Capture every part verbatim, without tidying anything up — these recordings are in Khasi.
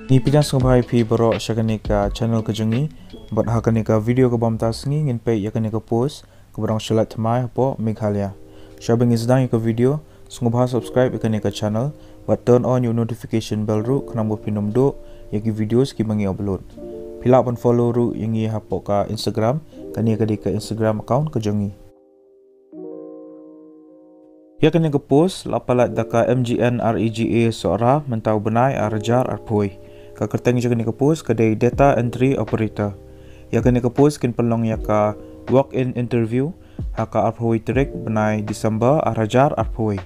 Ngi pdiang sngewbha ïa phi baroh sha kane ka channel ka jong ngi. Bad ha kane ka video kaba mynta ka sngi ngin peit ïa kane ka post kaba dang shu lait thymmai hapoh Meghalaya. Shuwa ba ngin sdang ïa ka video, sngewbha subscribe ïa kane ka channel bad turn on ïa u notification bell ruh khnang ba phin ym duh ïa ki videos kiba ngi upload. Phi lah ban follow ruh ïa ngi hapoh ka Instagram, kane ka dei ka Instagram account ka jong ngi. Ïa kane ka post la pyllait da ka M G N R E G A Sohra mynta u bnai ar hajar arphew wei. Ka kyrteng jong kane ka post ka dei Data Entry Operator. Ïa kane ka post kin pynlong ïa ka walk-in interview ha ka arphew wei tarik bnai December ar hajar arphew wei.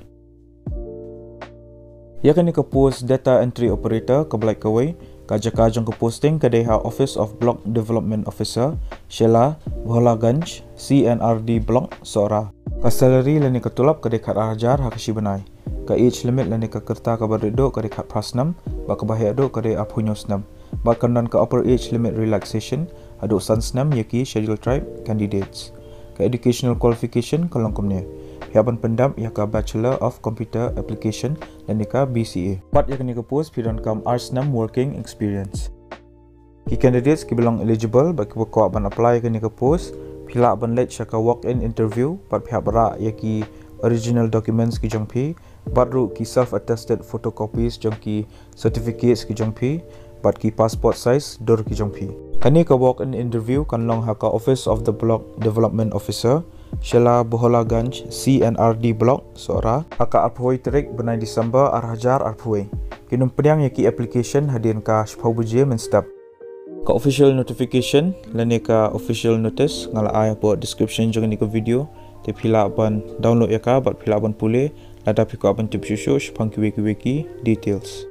Ïa kane ka post Data Entry Operator kaba lait kawei, ka jaka jong ka posting ka dei ha Office of Block Development Officer, Shella, Bholaganj, C and R D Block, Sohra. Ka salary lane ka tulop ka dei khat ar hajar ha ka shi bnai. Ka age limit lane ka rta kaba rit duh ka dei khat phra snem, bad kaba heh duh ka dei arphew hynñiew snem. Bad kan don ka upper age limit relaxation haduh san snem ïa ki Scheduled Tribe candidates. Ka educational qualification ka long kumne: phi hap ban pyndep ïa ka Bachelor of Computer Application lane ka B C A. Bad ïa kane ka post phi donkam ar snem working experience. Ki candidates kiba long eligible bad kiba kwah ban apply ïa kane ka post, phi lah ban leit sha ka walk-in interview bad phi hap rah ïa ki original documents ki jong phi, bad ruh ki self attested photocopies jong ki certificates ki jong phi bad ki passport size dur ki jong phi. Kane ka walk-in interview kan long ha ka Office of the Block Development Officer, Shella, Bholaganj, C and R D Block, Sohra, ha ka arphew wei tarik bnai December ar hajar arphew wei. Kin ym pdiang ïa ki application hadien ka shiphew baje mynstep. Ka official notification lane ka official notice nga la ai hapoh description jong kane ka video. Te phi lah ban download ïa ka bad phi lah ban pule lada phi kwah ban tip shuh shuh shaphang kiwei kiwei ki details.